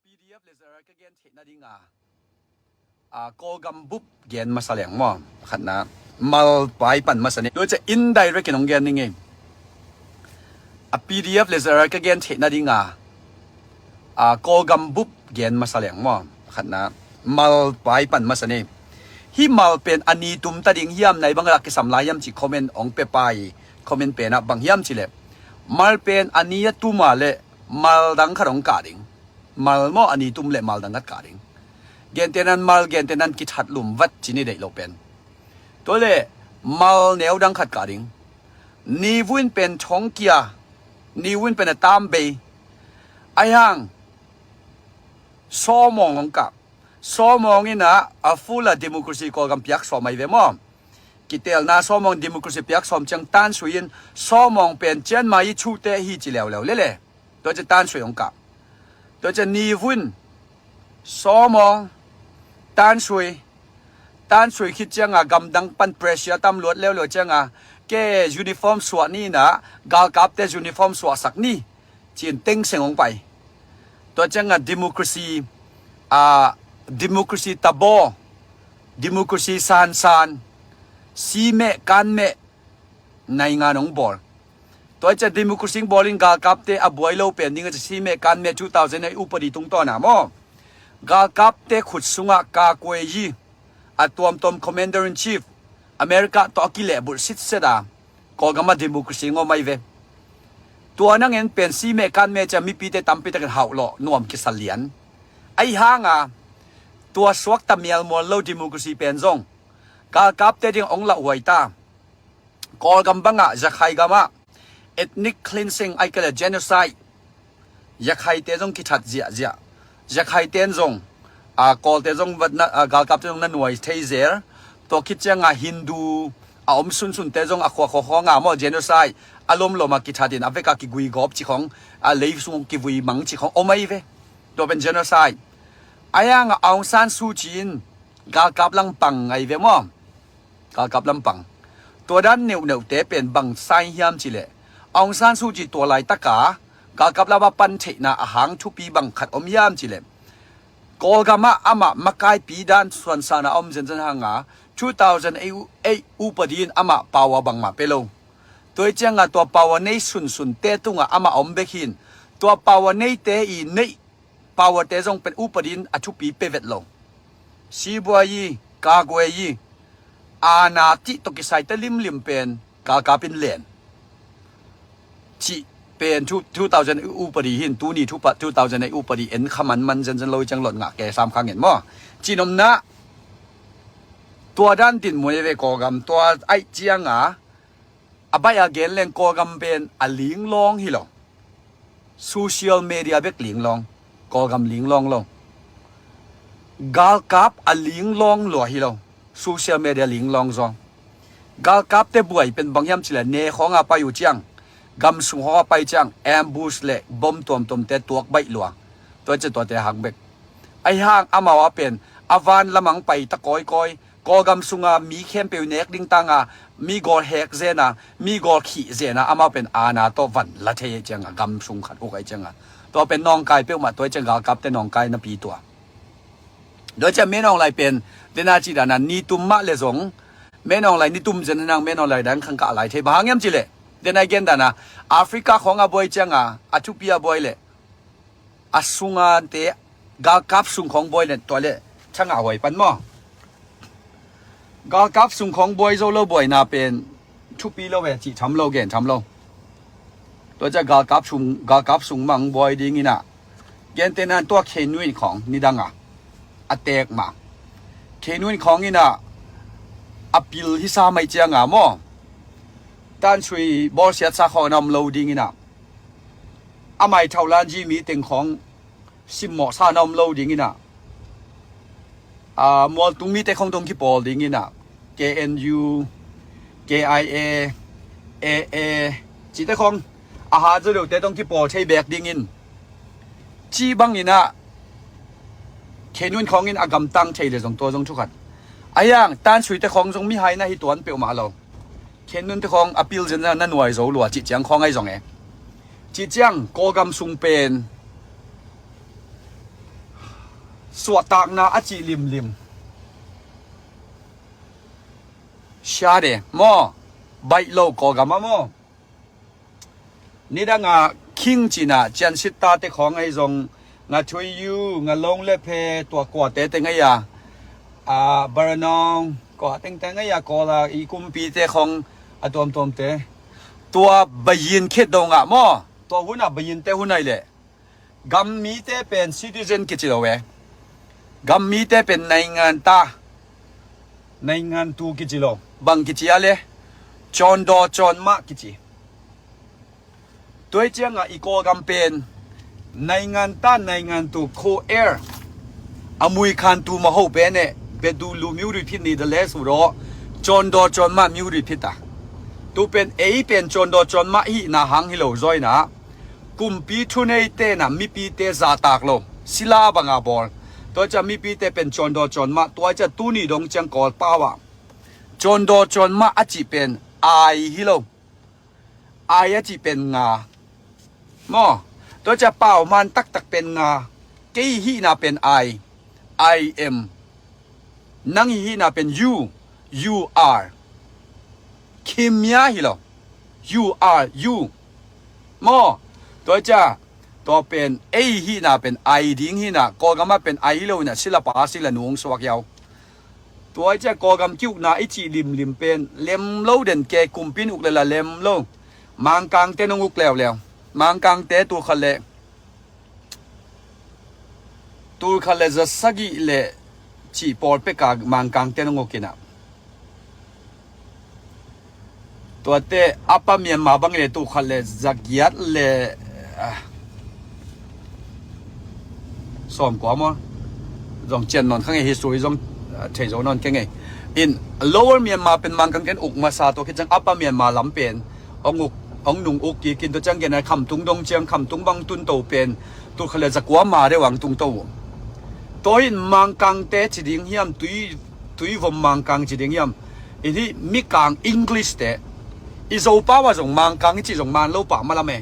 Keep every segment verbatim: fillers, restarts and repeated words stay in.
PDF le ZRA ka gen theih nadinga, a, Kawlgam bup gen masa leng maw? Khatna, Malpai pan masa ni. Tua ciang indirect in hong gen ning ei. A PDF le ZRA ka gen theih nadinga, a, Kawlgam bup gen masa leng maw? Khatna, Malpai pan masa ni. Hih Mal pen a ni tum ta ding hiam, nai bang lak kisam lai hiam ci comment hong pia pa hi. Comment pen ah bang hiam ci leh, Mal pen a ni a tum a leh Mal dang khat hong kah ding. Mal maw, a ni tum leh Mal dang khat kah ding. Gentehna in Mal, gentehna in Kithat Lum vat ci ni, deih lo pen. Tua leh Mal neu dang khat kah ding. Ni vun pen Thongkia, ni vun pen a Tambei. Ahi hang Sawmawng hong kah. Sawmawng in ah a full a democracy Kawlgam piak sawm ahi ve maw? Kitelna Sawmawng democracy piak sawm ciang Tan Sui in Sawmawng pen Chiang Mai i chute hi ci leuleu lele. Tua ciang Tan Sui hong kah. Tua ciang ni vun Sawmawng, Tan Sui, Tan Sui khit cianga gamdang pan pressure tam luat leuleu cianga, ke uniform suah ni in ah, galkapte uniform suahsak ni, ci-in Thein Sein hong pai. Tua cianga democracy, a, democracy tabaw, democracy sansan, si meh kan meh naingan hong bawl. Tua ciang democracy hong bawl in galkapte a buai lo pen ding a ci, si meh kan meh two thousand eight upadi tungtawn ah maw? Galkapte khut sungah Kakuei Yi, a tuamtuam Commander in Chief, America tawh a kilehbulh sitset a, Kawlgam ah democracy hong om ahi ve. Tua nang en pen si meh kan meh ciang mipite tampi takin hauhlawh nuam kisa lian. Ahi hanga tua suakta mialmual lo democracy pen zong galkapte ding hong lauhuai ta. Kawlgam bangah, Yakhai gamah ethnic cleansing, ahih kei leh genocide. Yakhaite zong kithat ziahziah. Yakhaite in zong, a, Kawlte zong vat na, a, galkapte zong na nuai thei zel. Tua khit cianga Hindu a om sunsunte zong a khua khua khawng a maw, genocide, a lomlom a kithat in a vek a kiguigawp cih khawng, a lei sung kivui mang cih khawng om ahi ve. Tua pen genocide. Ahi hanga Aung San Suu Kyi in galkap lam pang ahi ve maw? Galkap lam pang. Tua dan neuhneuhte pen bang sign hiam cih leh, Aung San Suu Kyi tua laitaka galkap lam a pan theihna a hang thupi bang khat om hiam cih leh, Kawlgam ah amah makaipi dan suansan a om zenzen hanga two thousand eight upadi in amah power bangmah pia lo. Tua hi cianga tua power nei sunsunte tungah amah om bek hi in, tua power neite i neih power-te zong pen upadi in a thupi pia vet lo. Sibuai i, Kakuei i, aana cih tawh kisai ta limlim pen galkap in len cih pen two, two thousand upadi hi in, tuni thupa two thousand upadi en kha manman zenzen lo hi ciang lot ngah ke sam kha ngen maw? Cihnopna, tua dan dinmun hi ve Kawlgam. Tua ahih cianga a baih a gen leng Kawlgam pen a linglawng hi lo. Social media bek linglawng, Kawlgam linglawng lo. Galkap a linglawng lua hi lo. Social media linglawng zaw. Galkapte buai pen bang hiam cih leh, ne khawng a pai uh ciang, gam sung khawng a pai ciang ambush le bom tuamtuamte tuak baih lua. Tua ciang tuate hak bek. Ahi hang amau a pen a van lamang pai ta kawikawi, Kawlgam sunga mi khempeuh nek ding tanga mi gawl hek zena, mi gawl khih zena, amau pen aana tawh van la thei ahih cianga, gam sung khat uk ahih cianga. Tua pen nawngkai peuhmah, tua ahih ciang galkapte nawngkai napi tua. Tua ciang Min Aung Hlaing pen dena cih dana ni tum mah le zong, Min Aung Hlaing ni tum zen nang Min Aung Hlaing dang khangkah lai thei. Bang hang hiam cih leh, dena i gen dana Africa khawng a buai cianga a thupi a buai leh a sungate, galkap sung khawng buai le tua le thangah huai pan maw? Galkap sung khawng buai zo lo buaina pen thupi lo ve, cih tham lo, gen tham lo. Tua ciang galkap sung, galkap sung mang buai ding inah, gentehna tua Khenun khawng nidanga a teek mah. Khenun khawng inah a pil hisa mai cianga maw? Tan Sui bawlsiatsa khawng na om lo ding inah, a maithauh lanji mi teng khawng simmawhsa na om lo ding inah, a, mualtung mite khawng tawh kipawl ding inah, K N U, K I A, A A, cite khawng a hat zo deuhte tawh kipawl thei bek dingin, ci bang inah Khenun khawng in a gamtang thei le zong tua zong thukhat. Ahi hang Tan Suite khawng zong mihai na hi tuan peuhmah lo. Khenunte khawng a pil zen na nuai zo lua cih ciang khawng ahi zong e. Cih ciang Kawlgam sung pen Suahtakna a cih limlim. Sia de maw? Baih lo Kawlgam ah maw? Nidang a King cihna Ciansit tate khawng ahi zong, nga Thuiyu, nga Long le Phe, tua kuate teng ahi a, a Baranong kua tengteng ahi a, Kawl a i kumpite khawng a tuamtuamte. Tua bayin khit dong ah maw? Tua hun ah bayinte hun ahi leh gam mite pen citizen kici lo e. Gam mite pen naingan ta, naingan tu kici lo. Bang kici a le? Cawndaw cawnmah kici. Tua hi ciangah i Kawlgam pen naingan ta, naingan tu, co-heir, a muikhan tu maho pen eh, bedu lu miu ripit ni da le su raw, cawndaw cawnmah miu ripit a. Tu pen ei pen cawndaw cawnmah hihna hang hi lo zawina, kumpi thunei tenah mipite zahtak lo, sila banga bawl. Tua ciah mipite pen cawndaw cawnmah, tua ciah tuni dong ciang Kawl pau ah cawndaw cawnmah a cih pen ai hi lo. Ai a cih pen nga maw? Tua ciah pau man taktak pen nga. Kei hihna pen ai, I am. Nang hihna pen you, you are. Khimia hi lo. You are you maw? Tua ciah tua pen ei hihna pen ai ding hihna, Kawlgam ah pen ai hi lo hihna, silapa silanu hong suak hiau. Tua ciah Kawlgam ki-ukna i cih limlim pen lem lo den ke, kumpi in uk le la lem lo. Mangkangte nong uk leuleu. Mangkangte tul khat le, tul khat le za sagih le cih pawl peka Mangkangte nong uk inah. Tuate Upper Myanmar bang le tul khat le za giat le, ah, sawm kua maw? Zong cian nawn kha ngei, history zong, ah, thei zo nawn kha ngei. In Lower Myanmar pen Mangkang ken uk masa, tua khit ciang Upper Myanmar lam pen hong uk, hong nung uk kik in, tua ciang gen a Khamtung dong ciang Khamtung bang tun to pen tul khat le za kua ma deuh ang tung to uh. Tua in Mangkangte ci ding hiam, tui, tui vom Mangkang ci ding hiam? In hih Mikang English te, i Zopau ah zong Mangkang i cih zong man lo pah malam e.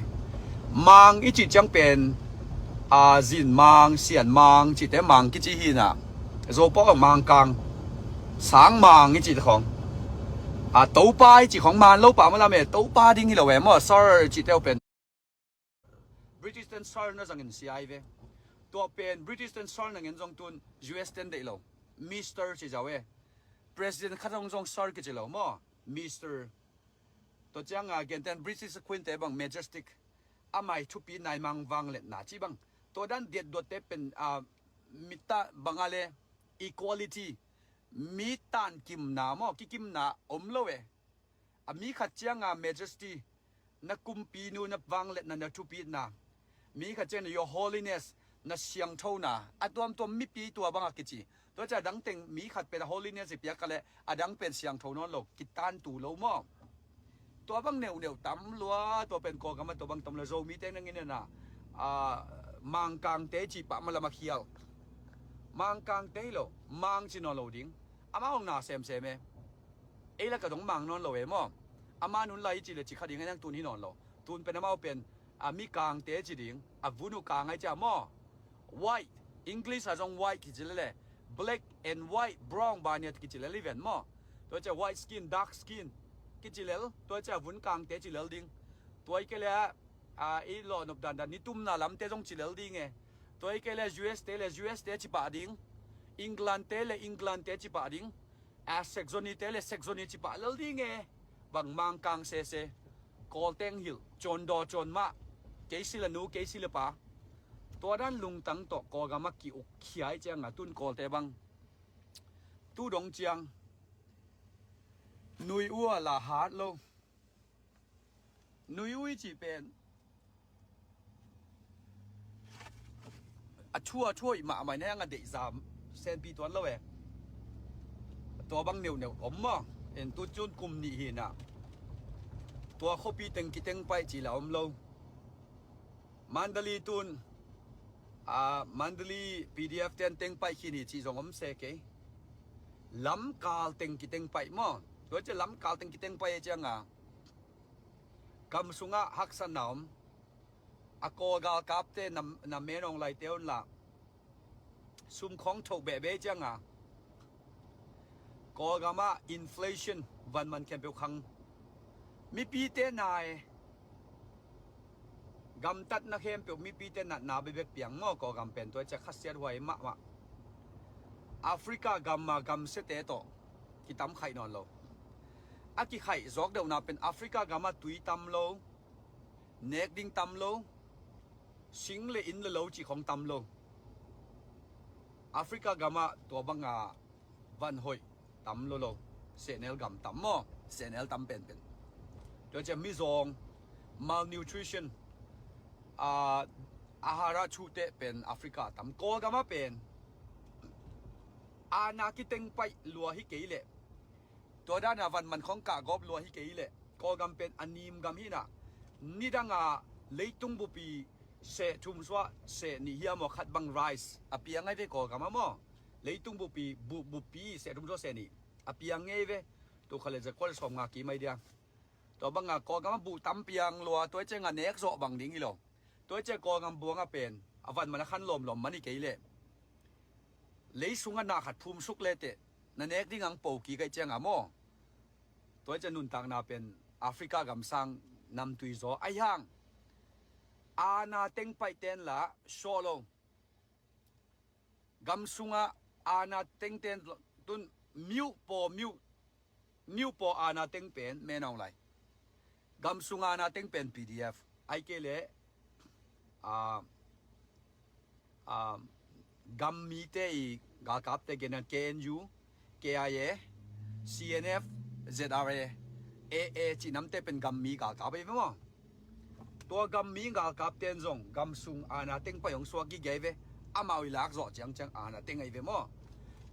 Mang i cih ciang pen, a, Zin Mang, Sian Mang cihte Mang kici hi inah. Zopau ah Mangkang, Sang Mang i cihte khawng, a, Topa i cih khawng man lo pah malam e. Topa ding hi lo e maw? Sir cihte uh pen British ten sir na zangin sia hi ve. Tua pen British ten sir na ngen zong tun U S ten deih lo. Mister ci zau e. President khat hong zong sir kici lo maw? Mister. Tua cianga genten British Queen te bang majestic. Amai thupi nai mang vangletna ci bang. Tua dan diatduatte pen, ah, mita banga le equality. Mi tankimna maw, kikimna om lo e. A mi khat cianga majesty, na kumpinu, na vangletna, na thupitna. Mi khat cianga your holiness, na siangthona. A tuamtuam mipi tua banga kici. Tua ciah a dang teng mi khat pen a holiness i piak ka leh a dang pen siangtho nawn lo, kitantu lo maw? Tua bang neuhneuh tam lua, tua pen Kawlgam ah tua bang tam lua, Zomi teng nang in a, a, Mangkangte cih pah malam a khial. Mangkangte hi lo, Mang ci nawn lo ding. Amah hong na semsem e. Ei lak ah dong Mang nawn lo e maw? Amah nunlai i cih le ci kha ding e, nang tun hi nawn lo. Tun pen amau pen, a, Mikangte ci ding, a vun uh kang ai cia maw? White, English ah zong white kici lele. Black and white, brown, barniat kici lele ven maw? Tua cia white skin, dark skin kici lel. Tua cia vun kangte ci lel ding. Tua i ke le, a, i lawhnop dandan ni tumna lamte zong ci lel ding e. Tua i ke le U S te le U S te ci pah ding. England te le England te ci pah ding. A, Saxony te le Saxony ci pah lel ding e. Bang Mangkang sese. Kawl teng hilh, cawndaw cawnmah. Kei si la nu, kei si la pa. Tua dan lungtang tawh Kawlgam ah ki-uk khia i cianga tun Kawlte bang tu dong ciang nui uh a la hat lo. Nui uh i cih pen a thua thuaih mahmah in hang a deihza senpi tuan lo e. Tua bang neuhneuh om maw? En tu cun kum nih hi na. Tua khuapi teng kiteng paih cih la om lo. Mandalay tun, a, Mandalay P D F ten teng paih khin hi cih zong om se kei. Lamkal teng kiteng paih maw? Tua cia lamkal teng kiteng paih e cianga gam sungah haksatna om. A Kawl galkapte na, na menawng laite unla Sum khawng thoh behbeh cianga Kawlgam ah inflation, vanman khempeuh khang, mipite nai, gamtatna khempeuh mipite natna bekbek piang maw. Kawlgam pen tua ciah khasiat huai mahmah. Africa gam a gamsiate tawh kitam khaih nawn lo. A kikhaih zawk deuhna pen Africa gam ah tui tam lo, nek ding tam lo, sing le inn le lo cih khawng tam lo. Africa gam ah tua banga van hoih tam lo lo. Sehnel gam tam maw, sehnel tam penpen. Tua ciah mizawng, malnutrition, a, ahara chuhteh pen Africa tam. Kawlgam ah pen aana kiteng paih lua hi kei leh, tua dana vanman khawng kahgawp lua hi kei leh, Kawlgam pen a nim gam hi nah. Nidanga leitung bupi seh thum suah seh nih hiam aw khat bang rice a piang ngei ve Kawlgam ah maw. Leitung bupi, bu, bupi seh thum suah seh nih a piang ngei ve. Tukha le zakol sawm nga ki mai dia. Tua banga Kawlgam ah buh tam piang lua, tua cianga nek zawh bang ding hi lo. Tua ciah Kawlgam buang ah pen a vanman a khan lawmlawm man hi kei leh, lei sungah na khat phumsuk leteh na nek ding ang po kik aih cianga maw. Tua ciah nuntakna pen Africa gam sang namtui zaw ahi hang, aana teng paih ten lah sawh lo. Gam sungah aana teng ten tun miuh paw miuh, miuh paw aana teng pen menawng lai. Gam sung aana teng pen P D F aih kei leh, a, a, gam mite i galkapte gen a K N U, K I A, C N F, Z R A, A A cih namte pen gam mi galkap ahi ve maw. Tua gam mi galkapten zong gam sung aana teng paih hong suak gige ahi ve. Amau i lak zawh ciangciang aana teng ahi ve maw.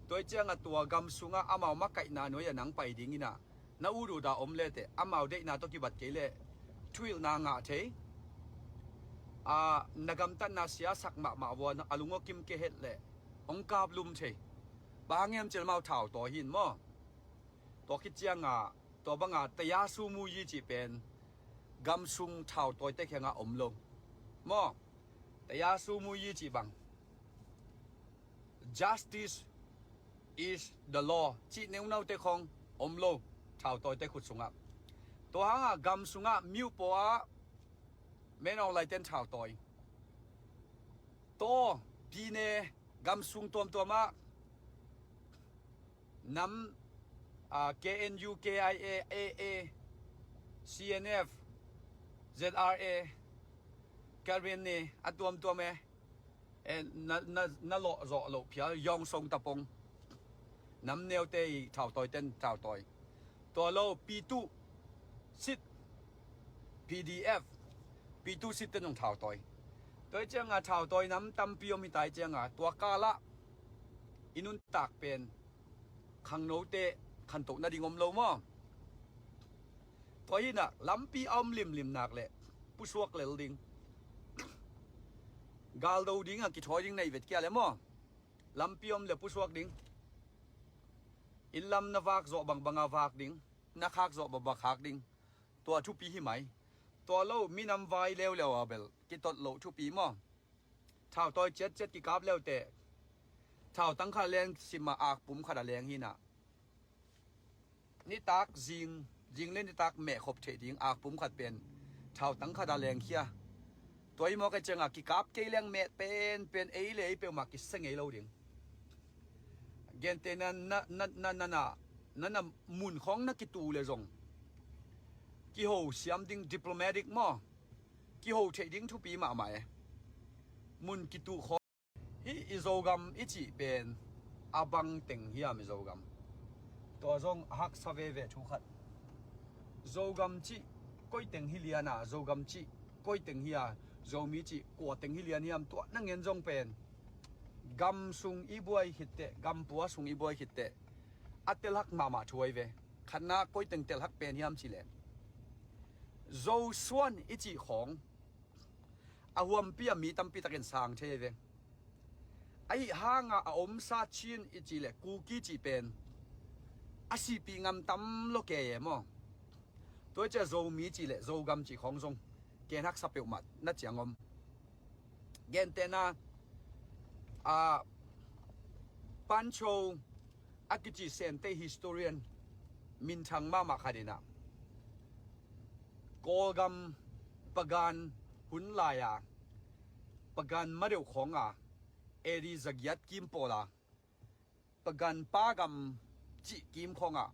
Tua ih cianga tua gam sungah amau makaihna nuai-ah nang pai ding inah, na ut uta om leteh amau deihna tawh kibat kei leh thuhilhna ngah thei. A, na gamtatna siasak mahmah vua a lung aw kim kei het leh hong kaplum thei. Bang hang hiam cih leh amau thautawi hi in maw. Tua khit cianga tua banga tayasumuyi cih pen gam sung thautawite kiangah om lo maw. Tayasumuyi cih bang justice is the law cih neunaute khawng om lo thautawite khut sungah. Tua hangah gam sungah miuh paw ah menawng laiten thautawi. Taw, pine, gam sung tuamtuamah nam, a, K N U, K I A, A A, C N F, Z R A, K R N A, a tuamtuam e. E, na, na, na lawh zawh loh phial yawng song tapong. Nam neute i thautawiten thautawi. Tua lo P two sit, P D F, P two sit te nong thautawi. Tua ih cianga thautawi nam tampi om hi ta ih cianga tua kalah i nuntak pen khangnote khantoh nading om lo maw. Tua hinah lampi a om limlim nak leh pusuak lel ding, galdo dingah kithawi ding na i vet kia le maw. Lampi om le pusuak ding. Inn lam na vak zawh bangbanga vak ding, na khak zawh bangbang khak ding. Tua thupi hi mai. Tua lo minam vai leuleu a bel kitot loh thupi maw. Thautawi ciatciat kikap leuteh thautang khat a leng simah akpum khat a leng hinah. Nitak zing, zing le nitak mehkhop theih ding akpum khat pen thautang khat a lengkhia. Tua i mawk a ciangah kikap kei leng meh penpen ei le ei peuhmah kisia ngei lo ding. Gentehna na, na, na, na, na, na, na mun khawng na kitu le zong kiho siam ding diplomatic maw. Kiho theih ding thupi mahmah e. Mun kitu khawng. Hih i Zogam i cih pen a bang teng hiam i Zogam? Tua zong a haksa veve thu khat. Zogam cih koi teng hi liana, Zogam cih koi teng hi a, Zomi cih kua teng hi lian hiam tua na ngen zong pen gam sung i buai khitteh, gampua sung i buai khitteh a telhak mahmah thu ahi ve. Khatna koi teng telhak pen hiam cihleh Zosuan i cih khawng a huampi a mi tampi takin sang thei ve. Ahi hanga a omsa Chin i cih le Kuki cih pen a sihpih ngam tam lo kei e maw. Tua i cia Zomi cih le Zogam cih khawng zong ken haksa peuhmah na ciang om. Gentehna a Pancho a kici Sente historian minthang mahmah khat in ah Kawlgam Pagan hun lai-a Pagan madeuh khawng a A D zagiat kim pawl a Pagan pagam cih kim khawng ah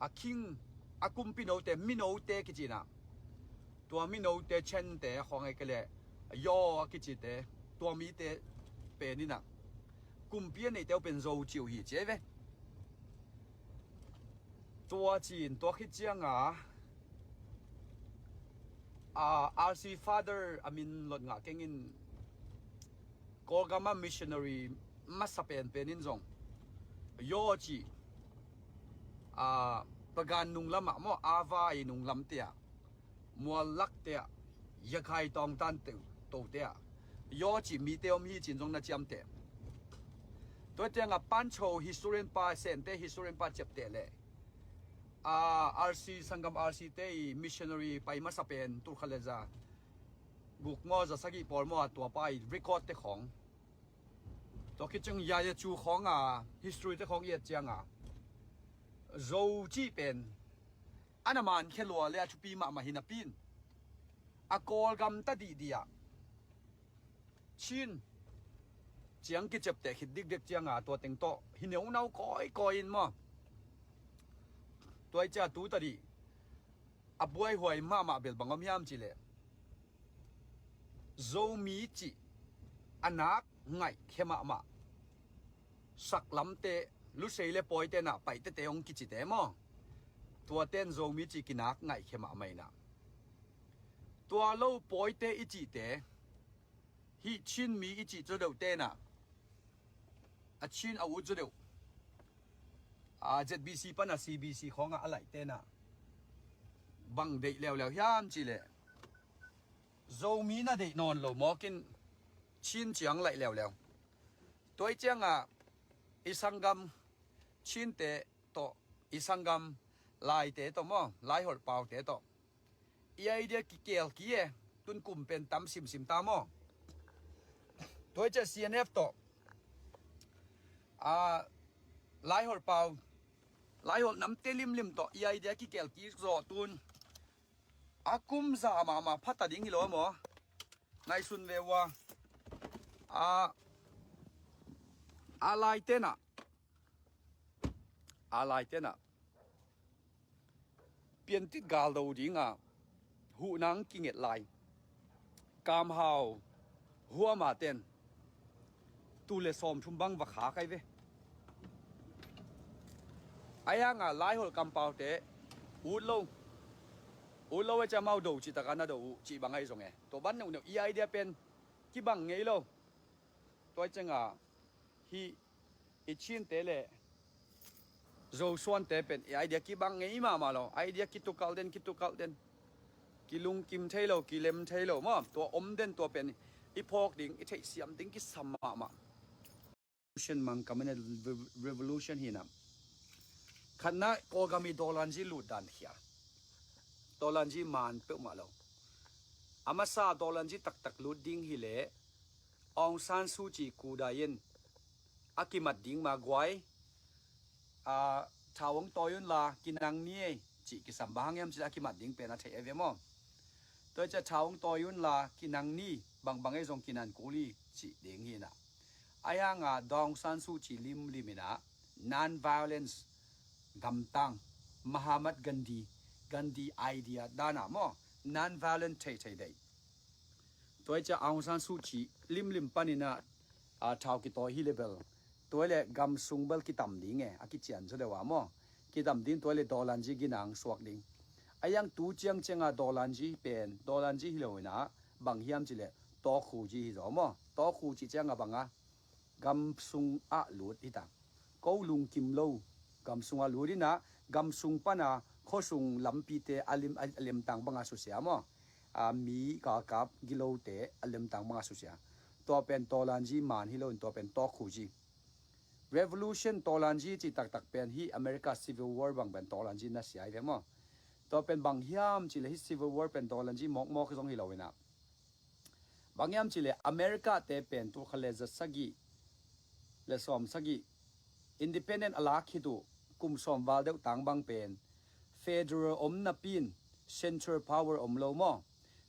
a king a kumpi note, minote kici in ah tua minote Chente khawng a kei leh Yaw a kicite, tua mite pen in ah kumpi a neite uh pen Zo ci uh hi ci ei ve. Tua cin tua khit cianga a R C Father a min lot ngah keng in Kawlgam a missionary masa penpen in zong Yaw ci a Pagan nunglam ah maw, Ava i nunglamte ah, mual lakte ah, Yakai tawngtan tote ah Yaw ci mite om hi cin zong na ciamteh. Tua tianga Pancho historian pa, Sente historian pa ciapteh leh a R C, sanggam R C te i missionary pai masa pen tulkhat le za guk maw, za sagih pawl maw a tua pa i record te khawng, tua khit ciang Yaya Cu khawng a history te khawng i et cianga Zo cih pen a na mankhia lua le a thupi mahmah hi napi in a Kawlgam ta dihdih ah Chin ciang kiciapteh khit dikdek cianga tua teng tawh hi neunau kawikawi in maw. Tua i cia tu tadih a buaihuai mahmah bel bang om hiam cihleh Zomi cih a nak ngaihkhia mahmah saklamte, Lusei le Pawite nah Paite te hong kicite maw, tuate in Zomi cih kinak ngaihkhia mahmah in ah tua lo Pawite i cihte, hih Chin mi i cih zaw deuhte nah a Chin a ut zaw deuh a Z B C pan a C B C khawngah a laihte nah bang deih leuleu hiam cihleh Zomi na deih nawn lo mawk in Chin ciang laih leuleu. Tua i ciangah i sanggam Chinte tawh, i sanggam Laite tawh maw, Laiholh Paute tawh i idea kikelki e. Tun kum pen tam simsim ta maw. Tua i ciah C N F tawh a Laiholh Pau, Laiholh namte limlim tawh i idea kikelki zawh tun a kum za mahmah phata ding hi lo maw. Ngaihsun ve uh a, a, a Laite nah, a Laite nah piantit galdo dinga huhnang kinget lai Kamhau Huama ten tul le sawmthum bang va kha kai ve. Ahi hanga Laiholh kampaute ut lo, ut lo e, ci amau do cih taka na do uh cih bang ahi zong e, tua ban neuhneuh i idea pen kibang ngei lo. Tua i cianga hih i Chinte le Zosuante pen i idea kibang ngei mahmah lo. Idea kitukalh den, kitukalh den, kilungkim thei lo, kilem thei lo maw. Tua om den, tua pen i phawk ding, i theihsiam ding kisam mahmah. Revolution mang, Khmer Revolution hi nah. Khatna Kawlgam i Dawlanzi lut dan khia. Dawlanzi man peuhmah lo. A masa Dawlanzi taktak lut ding hileh Aung San Suu Kyi kudai in a kimat ding ma guai, a, thau hong tawi unla kinang ni ei cih kisam. Bang hang hiam cih a kimat ding pen a theih ei ve maw. Tua i ciah thau hong tawi unla kinang ni, bangbang ei zong kinan kul hi cih ding hi nah. Ahi hanga Daw Aung San Suu Kyi limlim in ah non-violence gamtang, Mahatma Gandhi, Gandhi idea danah maw, non-violent theithei deih. Tua i ciah Aung San Suu Kyi limlim panin ah, a, thau kitawi hi le bel, tua le gam sung bel kitam ding e, a kician zaw deuh a maw. Kitam ding, tua le Dawlanzi ginang suak ding. A iang tu ciangcianga Dawlanzi pen Dawlanzi hi lo in ah bang hiam cihleh Tawkhuzi hi zaw maw. Tawkhu cih cianga banga gam sungah lut hi ta. Ko lungkim lo gam sungah lut in ah gam sung pana khuasung lampite a lim, a lemtang banga susia maw. A, mi galkap gilote a lemtang banga susia. Tua pen Dawlanzi man hi lo in tua pen Tawkhuzi. Revolution Dawlanzi cih taktak pen hih America Civil War bang pen Dawlanzi na sia hi ve maw. Tua pen bang hiam cihleh hih Civil War pen Dawlanzi mawkmawk zong hi lo in ah. Bang hiam cihleh America te pen tul khat le za sagih le sawm sagih, independent a lak khit uh kum sawm val deuh tang bang pen federal om napi in central power om lo maw?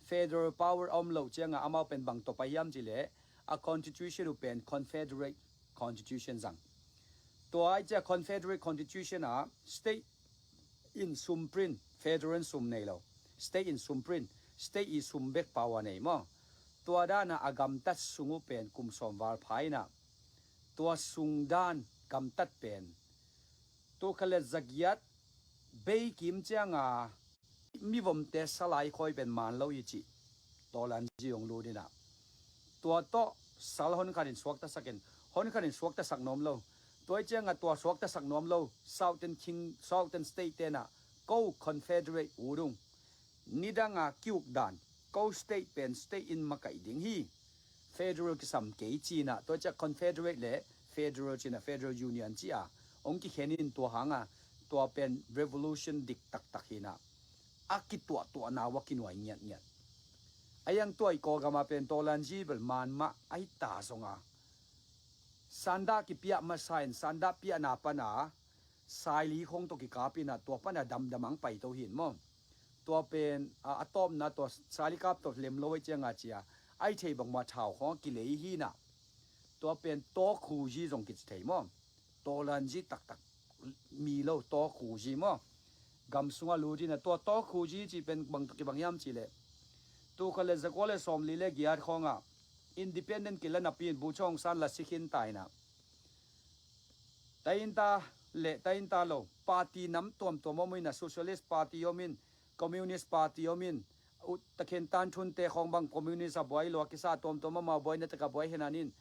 Federal power om lo ciangah amau pen bang tawh pai hiam cih leh a constitution uh pen confederate constitution zang. Tua ahih ciang confederate constitution ah state in sum print, federal in sum nei lo, state in sum print, state i sum bek power nei maw? Tua dan ah a gamtat sung uh pen kum sawm val pha in ah tua sung dan gamtat pen tul khat le zagiat bei kim ciangah mivomte sal a i khawi pen man lo hi cih Tawlanzi hong lut in ah tua tawh sal hon khat in suaktasak in, hon khat in suaktasak nuam lo. Tua ahih ciangah tua suaktasak nuam lo Southern King, Southern State te in ah ko confederate ut ung, nidang a ki-uk dan, ko state pen state in makaih ding hi, federal kisam kei ci in ah, tua ahih ciang confederate le federal ci in ah, federal union ci a hong kikhen in, tua hang a tua pen revolution dik taktak hi in ah a kituahtuahna uh a kinuai ngiatngiat. A hiang tua i Kawlgam ah pen Tawlanzi bel man mah a hi ta zong a, sanda kipiah masa in, sanda piahna pan a saili khong tawh kikap in ah tua pan a damdam ang paito hi in maw? Tua pen a, a tawpna tua saili kap tawh lem lo ahih ciangah ci a, a i theih bangmah thau khong a kilei hi in ah tua pen tawkhuzi zong kici thei maw? Tawlanzi taktak mi lo, tawkhuzi maw? Gam sungah lut in ah tua tawkhuzi cih pen bang tawh kibang hiam cih leh tul khat le zakua le sawmli le giat khawngah independent kila napi in Bogyoke Aung San la si khin ta in ah, tainta le tainta lo party nam tuamtuam om in ah, Socialist Party om in, Communist Party om in, uh, takhin tanthunte khawng bang communist a buai lua kisa, tuamtuam amau buai na taka buai hi nanin,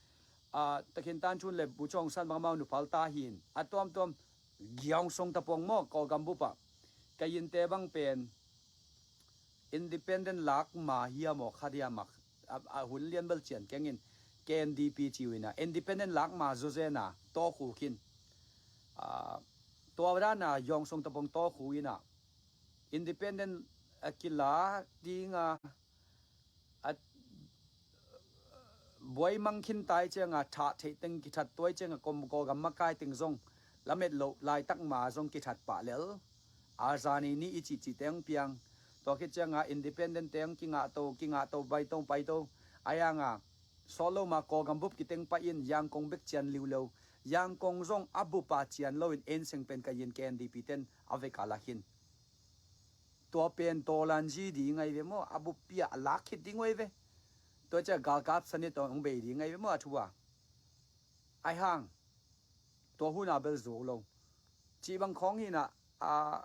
uh, takhin tanthun le Bogyoke Aung San bang amau nuphal ta hi in, a tuamtuam giaung song tapong maw Kawlgam bup ah. Ka innte bang pen independent lak ma hiam aw khat hiam a, a, a hun lian bel cian keng in K N D P ci uh in ah independent lak ma zawzen a tawkhu khin. Ah, tua dan a giaung song tapong tawkhu in ah independent a kila ding a, a buai mang khin ta ahih ciangah thah theih teng kithat, tua ahih ciangah kom Kawlgam makai teng zong lamet loh laitak ma zong kithat pah lel. A zani ni i cihcih teng piang. Tua khit ciangah independent teng kingah to, kingah to, bai to, pai to. A hiangah sawt lo ma Kawlgam bup kiteng pah in Yangon bek cian liu lo. Yangon zong a bup a cian lo in en seng pen ka in K N D P ten a vek a la khin. Tua pen Tawlanzi ding ahi ve maw, a buppi ah a lak khit ding uh ahi ve. Tua ciah galkap sani tawh hong bei ding ahi ve maw a thu a. Ahi hang tua hun a bel zo lo. Cih bang khawng hi in ah, a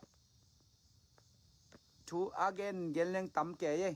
thu a gen gen leng tam kei e.